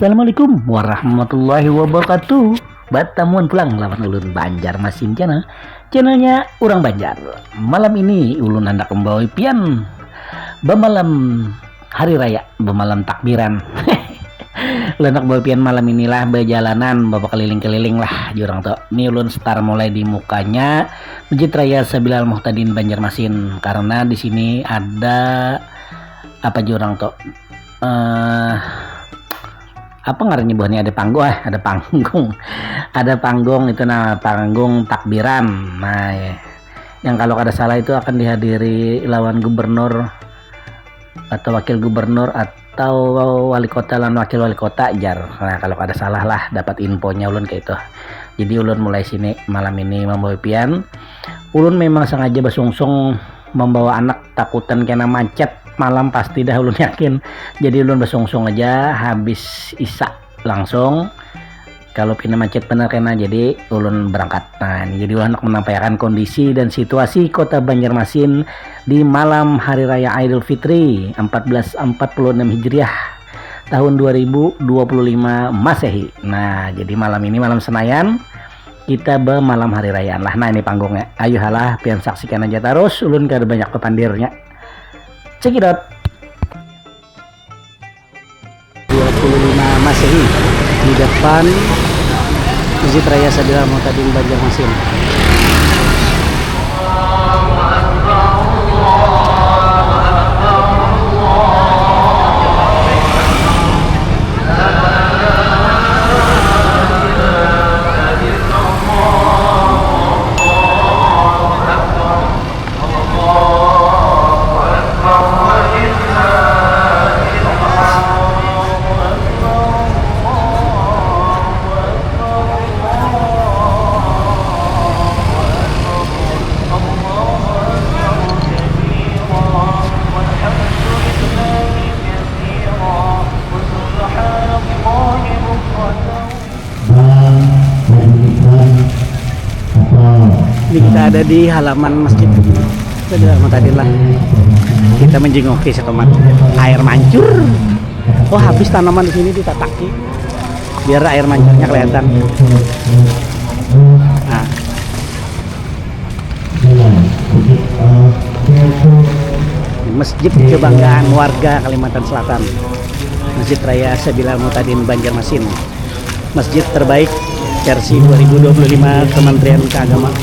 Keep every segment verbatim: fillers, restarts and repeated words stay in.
Assalamualaikum warahmatullahi wabarakatuh. Batamuan pulang lawan ulun Banjarmasin Channel, channelnya orang Banjar. Malam ini ulun handak membawa pian bamalam hari raya, bamalam takbiran. Ulun handak bawa pian malam inilah bajalanan, bapakeliling-keliling lah jurang tu. Ini ulun start mulai di mukanya Masjid Raya Sabilal Muhtadin Banjarmasin, karena di sini ada apa jurang tu, eh apa ngarannya buhannya, ada panggung, eh ada panggung, ada panggung itu, nah, panggung takbiran. Nah, ya, yang kalau kada salah itu akan dihadiri lawan gubernur atau wakil gubernur atau wali kota lawan wakil wali kota, jar. Nah, kalau kada salah lah, dapat infonya ulun kayak itu. Jadi ulun mulai sini malam ini membawa pian. Ulun memang sengaja basungsung membawa anak, takutan kena macet malam pasti dah, ulun yakin. Jadi ulun basungsung aja, habis isa langsung, kalau pina macet benar kena, jadi ulun berangkat. Nah, ini jadi ulun handak menampaikan kondisi dan situasi kota Banjarmasin di malam Hari Raya Idul Fitri empat belas empat puluh enam Hijriah tahun dua ribu dua puluh lima Masehi. Nah, jadi malam ini malam Senayan, kita bamalam hari rayaan lah. Nah, ini panggungnya. Ayo halah, pian saksikan aja terus. Ulun kada banyak kepandirnya. Cekidot. Dua puluh lima Masehi di depan Masjid Raya Sabilal Muhtadin Banjarmasin. Ini kita ada di halaman masjid. Sudah, tadi lah kita menjengoki seteman air mancur. Oh, habis tanaman di sini ditataki biar air mancurnya kelihatan. Nah, Masjid kebanggaan warga Kalimantan Selatan, Masjid Raya Sabilal Mutadin Banjarmasin. Masjid terbaik versi dua ribu dua puluh lima Kementerian Keagamaan.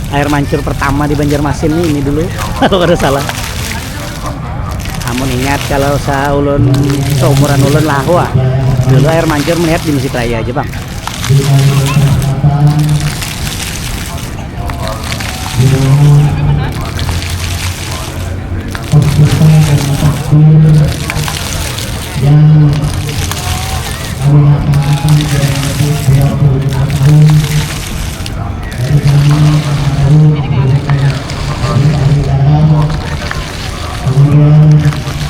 Air mancur pertama di Banjarmasin nih, ini dulu kalau kada salah. Amun ingat, kalau saulun, seumuran ulun lah, wah, dulu air mancur melihat di Masjid Raya aja, Bang. Yang kami laksanakan kurang lebih dua puluh lima tahun dari zaman almarhum Ibu Haji Dalam, kemudian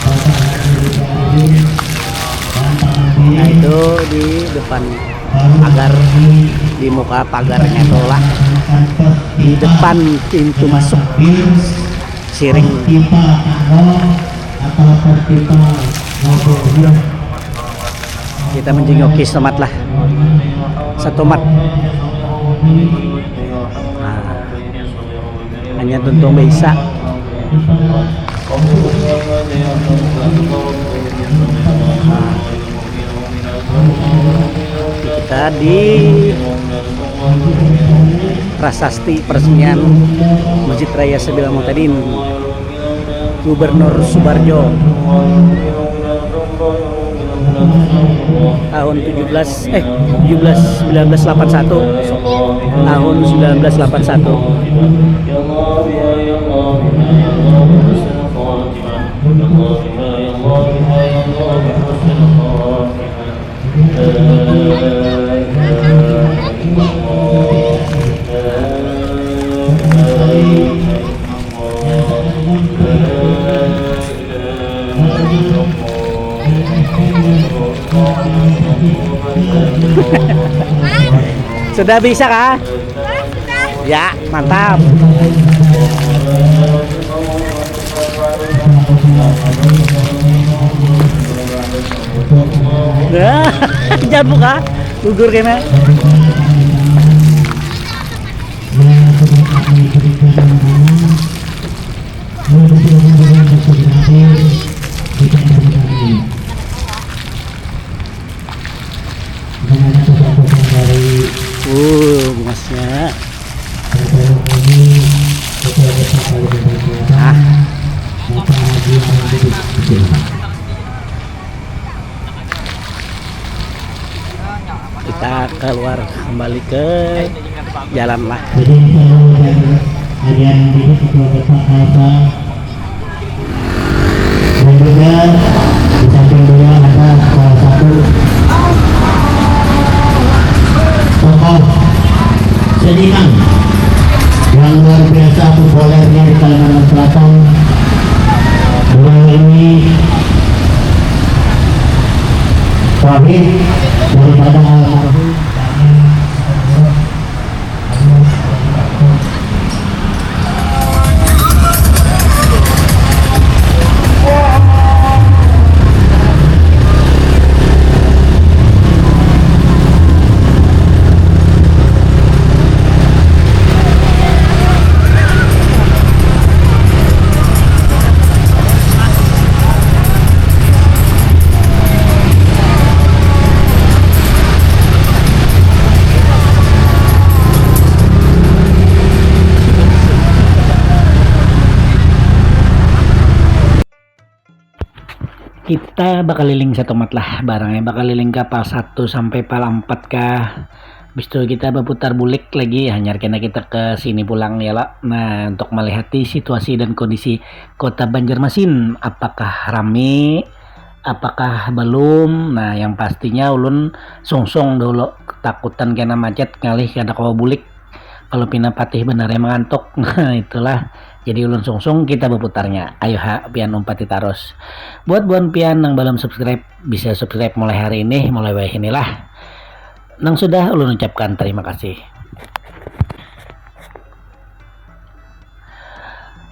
Bapak Haji Rizal Udin, dan Pak Haji. Nah, itu di depan pagar, di muka pagarnya itulah, di depan pintu masuk. Siring. Kita menjingoki setomat lah. Setomat. Nah, hanya tuntung baisa. Nah, kita di prasasti peresmian Masjid Raya Sabilal Mutadin, Gubernur Subarjo, tahun tujuh belas, eh, tujuh belas, sembilan belas delapan satu, tahun sembilan belas delapan satu. Sudah bisa kah? Ya, mantap. Nah, jangan buka. Gugur kena. Uh, bungasnya. Ah. Kita keluar kembali ke jalan lah. Jadi, kalau ada, ada yang didik itu tetap hafal. Dan juga di samping beliau ada salah satu tokoh seniman yang luar biasa populernya di Kalimantan Selatan. Beliau ini Wahid daripada almarhum. Kita bakaliling satumat lah barangnya, bakaliling ka pal satu sampai pal empat kah. Habis itu kita baputar bulik lagi, hanyar kena kita ke sini pulang ya lah. Nah, untuk melihati situasi dan kondisi kota Banjarmasin, apakah rame, apakah belum? Nah, yang pastinya ulun sungsung dulu, ketakutan kena macet, ngalih kada kawa bulik. Kalau pina patih benar yang mengantuk. Nah, itulah. Jadi ulun sungsung kita berputarnya. Ayo ha, pian umpati tarus. Buat buan pian nang belum subscribe, bisa subscribe mulai hari ini, mulai wayah inilah. Nang sudah ulun ucapkan terima kasih.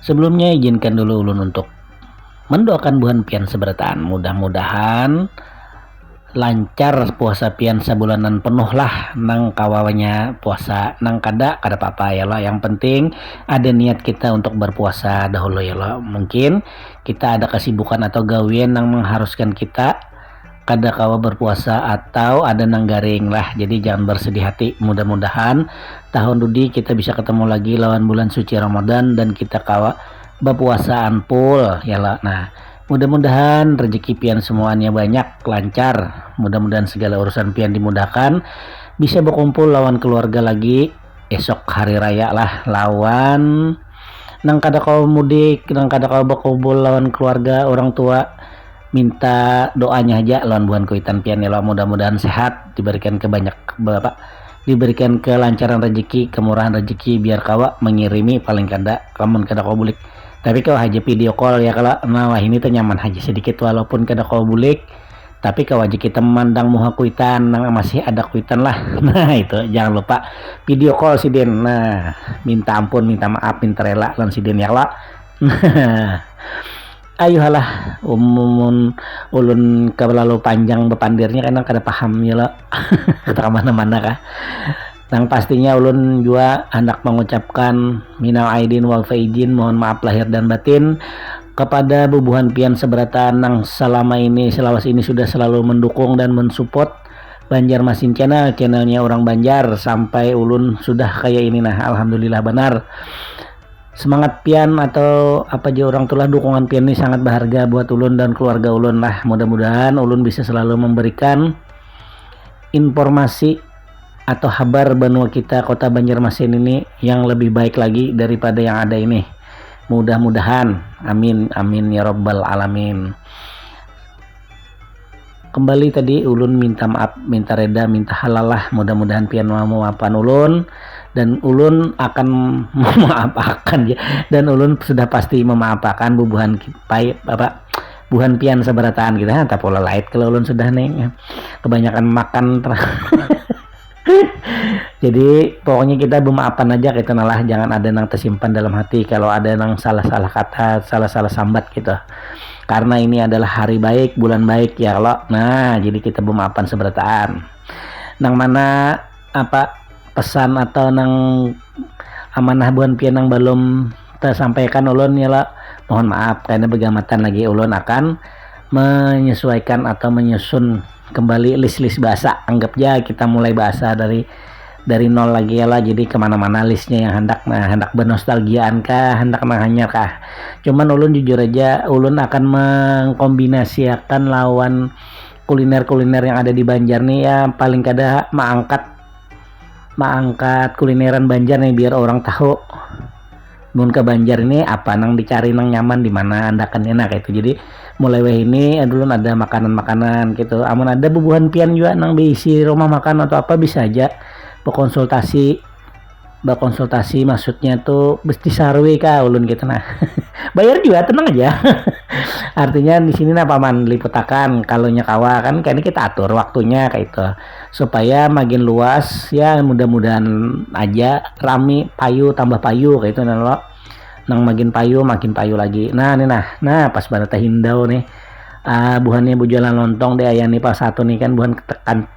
Sebelumnya izinkan dulu ulun untuk mendoakan buhan pian seberataan. Mudah-mudahan lancar puasa pian sabulanan penuh lah, nang kawanya puasa, nang kada, kada apa-apa ya lo. Yang penting ada niat kita untuk berpuasa dahulu ya lo. Mungkin kita ada kesibukan atau gawian yang mengharuskan kita kada kawa berpuasa atau ada nang garing lah. Jadi jangan bersedih hati. Mudah-mudahan tahun dudi kita bisa ketemu lagi lawan bulan suci Ramadan dan kita kawa bapuasaan pul ya lah. Nah, mudah-mudahan rezeki pian semuanya banyak, lancar. Mudah-mudahan segala urusan pian dimudahkan, bisa berkumpul lawan keluarga lagi esok hari raya lah, lawan nang kada kawa mudik, nang kada kawa berkumpul lawan keluarga, orang tua, minta doanya aja lawan buhan kuitan pian ya lo. Mudah-mudahan sehat, diberikan kebanyak, apa, diberikan kelancaran rezeki, kemurahan rezeki, biar kawa mengirimi paling kada, lamun kada kawa bulik. Tapi kawa haja video call ya kalau, nah, wah, ini tuh nyaman haja sedikit walaupun kada kawa bulik. Tapi kawa aja kita memandang muha kuitan nang masih ada kuitan lah. Nah, itu jangan lupa video call sidin. Nah, minta ampun, minta maaf, minta rela lawan sidin ya kalau. Nah, ayuhalah, umun ulun kalalu panjang bepandirnya, kadang kada paham ya lo. Kata kemana-mana kah. Nang pastinya ulun jua handak mengucapkan minal aidin wal faizin, mohon maaf lahir dan batin, kepada bubuhan pian seberataan nang selama ini, selawas ini sudah selalu mendukung dan mensupport Banjarmasin Channel, channelnya orang Banjar, sampai ulun sudah kaya ini nah, alhamdulillah banar. Semangat pian atau apa aja orang tulah, dukungan pian ini sangat berharga buat ulun dan keluarga ulun lah. Mudah-mudahan ulun bisa selalu memberikan informasi atau habar banua kita kota Banjarmasin ini yang lebih baik lagi daripada yang ada ini. Mudah-mudahan. Amin, amin ya rabbal alamin. Kembali tadi ulun minta maaf, minta reda, minta halal lah. Mudah-mudahan pian mau memaafkan ulun dan ulun akan memaafkan ya. Dan ulun sudah pasti memaafkan bubuhan pai apa buhan pian seberataan kita. Tapi pola lait kalau ulun sudah nih kebanyakan makan. Jadi pokoknya kita bemaafan aja gitu nah lah, jangan ada yang tersimpan dalam hati kalau ada yang salah-salah kata, salah-salah sambat gitu. Karena ini adalah hari baik, bulan baik ya kalau. Nah, jadi kita bemaafan seberataan. Nang mana apa pesan atau nang amanah buhan pian yang belum tersampaikan ulun ya lo, mohon maaf karena begamatan lagi ulun akan menyesuaikan atau menyusun kembali list-list bahasa. Anggap aja kita mulai bahasa dari dari nol lagi ya lah, jadi kemana-mana listnya yang hendak nah hendak bernostalgiaan kah, hendak menghanyar kah. Cuman ulun jujur aja ulun akan mengkombinasiakan lawan kuliner-kuliner yang ada di Banjar nih ya, paling kada mengangkat mengangkat kulineran Banjar nih biar orang tahu mun ke Banjar ini apa nang dicari nang nyaman di mana andakannya nah kayak itu. Jadi mulai weh ini dulu ada makanan-makanan gitu, amun ada bubuhan pian juga nang berisi rumah makan atau apa bisa aja berkonsultasi. Berkonsultasi maksudnya tuh mesti sarwi kah ulun gitu nah. Bayar juga tenang aja. Artinya di sini nah paman liputakan kalau nyakawa kan kayaknya kita atur waktunya kayak itu supaya makin luas ya, mudah-mudahan aja rami payu tambah payu kayak itu nah lo. Nang makin payu makin payu lagi nah nih nah nah pas banget hindau nih. Ah, buhannya berjualan lontong deh ayah nih pas satu nih kan buhan ketekan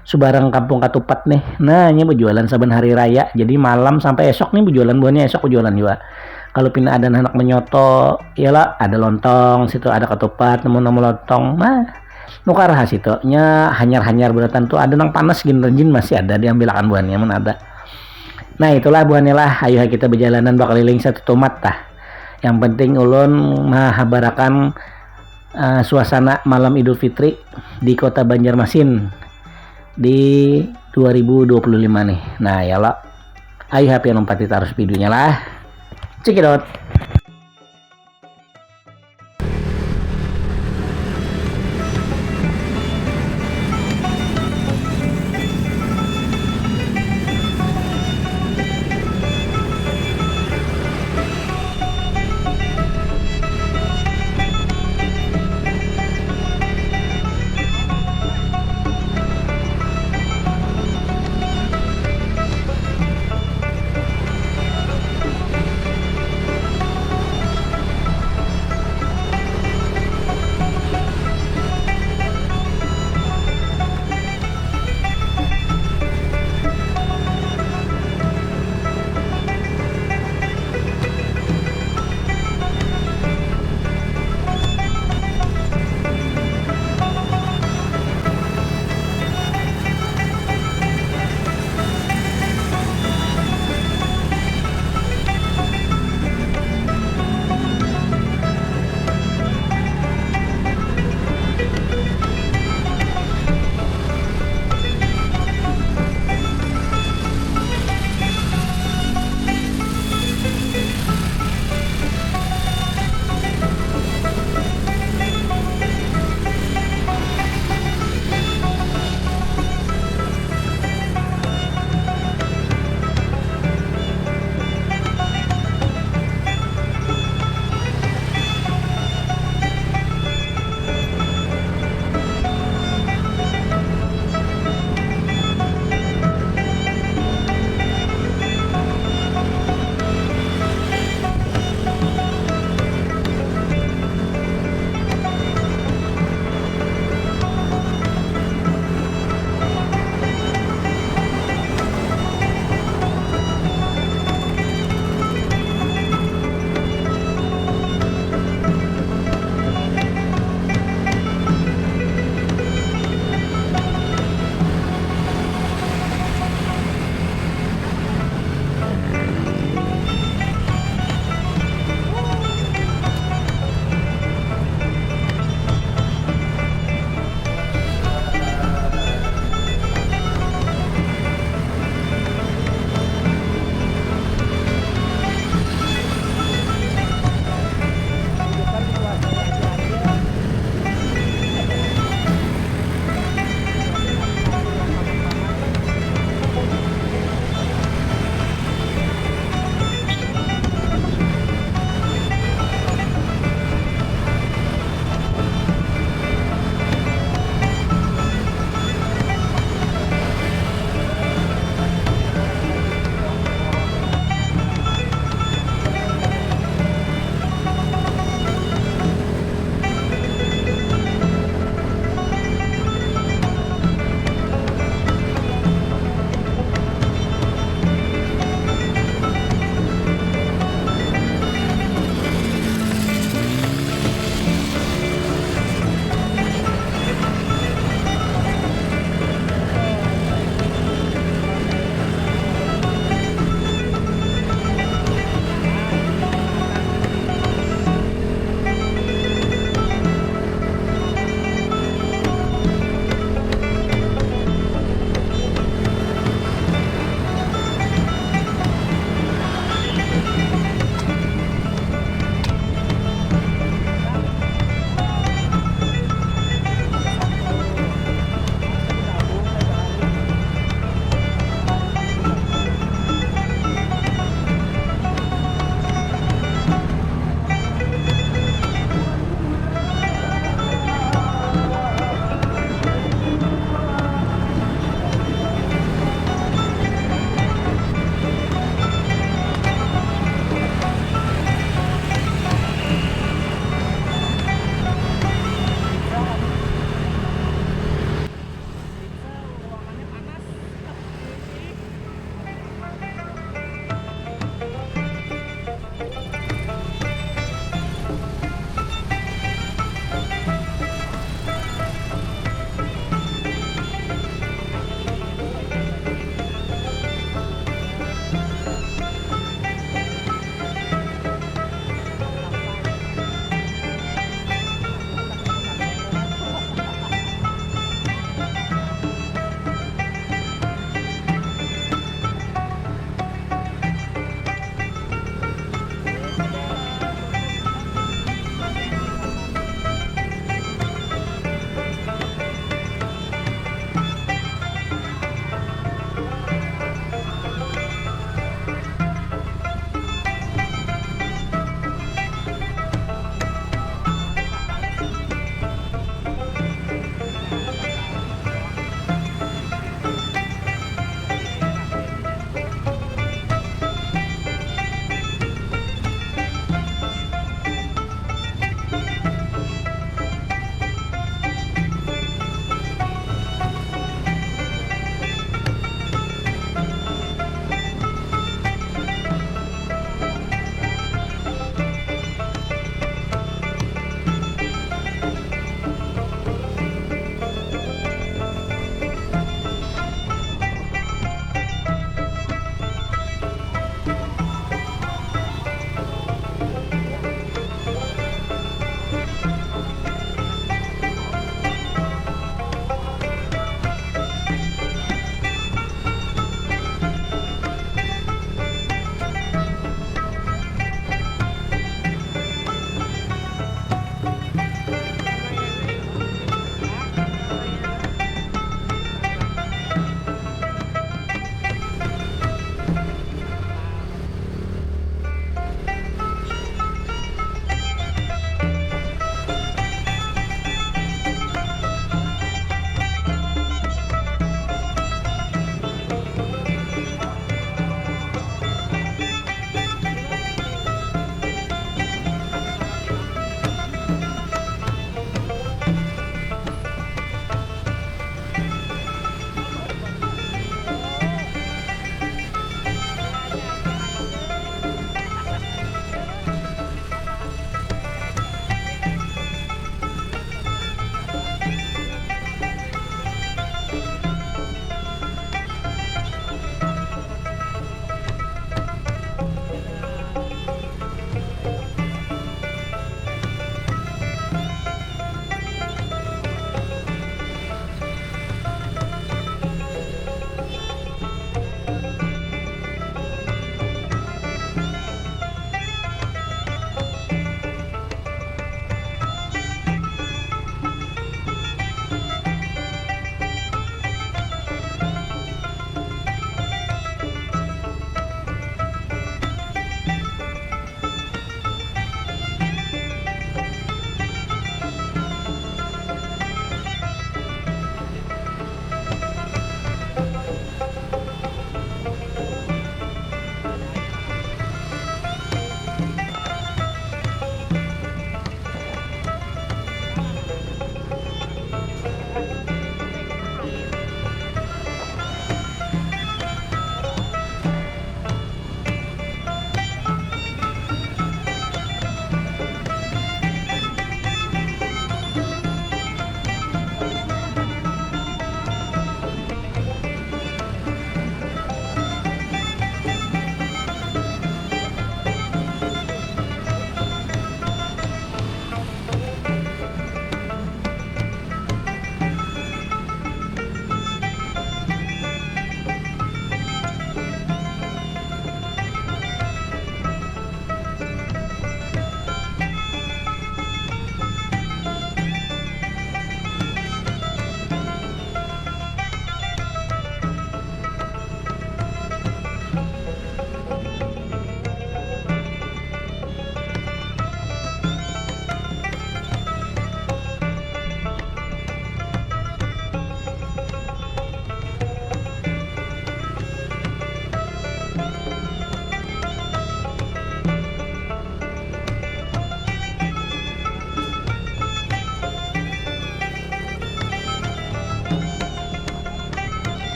subarang kampung katupat nih. Nah, ini berjualan saban hari raya. Jadi malam sampai esok nih berjualan buahnya esok berjualan juga. Kalau pina ada anak menyoto, ya lah ada lontong situ ada katupat nemu nemu lontong. Nah, nukar khas itu. Nya hanyar-hanyar beratan tuh ada nang panas gin rejin masih ada diambil akan buahnya men ada. Nah, itulah buahnya lah. Ayo kita berjalanan bakeliling satu tumat tah. Yang penting ulun mahabarakan uh, suasana malam Idul Fitri di kota Banjarmasin di dua ribu dua puluh lima nih. Nah, ya lo. Ayo happy lompati tarus videonya lah. Cekidot.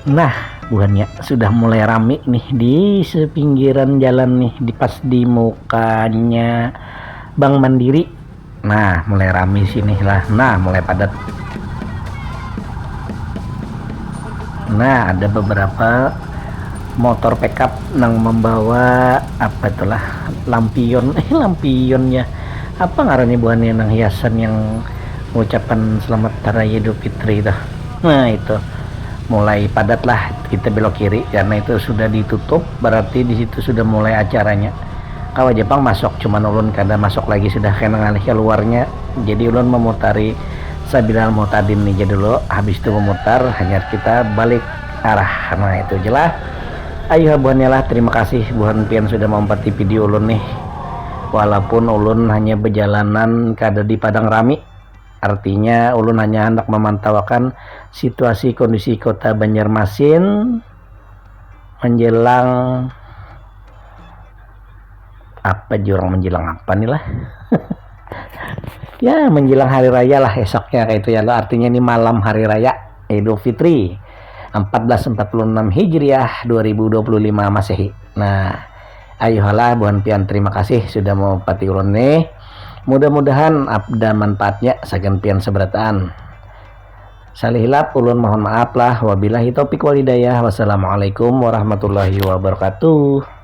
Nah, buhannya sudah mulai rami nih di sepinggiran jalan nih, di pas di mukanya Bank Mandiri. Nah, mulai rami sini lah. Nah, mulai padat. Nah, ada beberapa motor pickup nang membawa apa itulah, lampion, eh, lampionnya apa ngarannya buhannya, nang hiasan yang ngucapan selamat hari raya Idul Fitri itu. Nah, itu mulai padat lah, kita belok kiri karena itu sudah ditutup, berarti di situ sudah mulai acaranya. Kawa Jepang masuk, cuman ulun kada masuk lagi, sudah kena ngalih keluarnya. Jadi ulun memutari Sabilal Muhtadin ni ja dulu, habis itu memutar hanyar kita balik arah. Nah, itu jelas. Ayo buhannya lah, terima kasih buhan pian sudah mampati video ulun nih. Walaupun ulun hanya berjalanan kada di padang rami, artinya ulun hanya hendak memantauakan situasi kondisi kota Banjarmasin menjelang apa jurang, menjelang apa nih lah. Ya, menjelang hari raya lah esoknya kayak itu ya lo, artinya ini malam hari raya Idul Fitri empat belas empat puluh enam Hijriah dua ribu dua puluh lima Masehi. Nah, ayuhalah buhan pian, terima kasih sudah mau pati ulun nih. Mudah-mudahan ada manfaatnya sagan pian seberataan. Salih hilap ulun mohon maaf lah. Wabillahi taufik wal hidayah. Wassalamualaikum warahmatullahi wabarakatuh.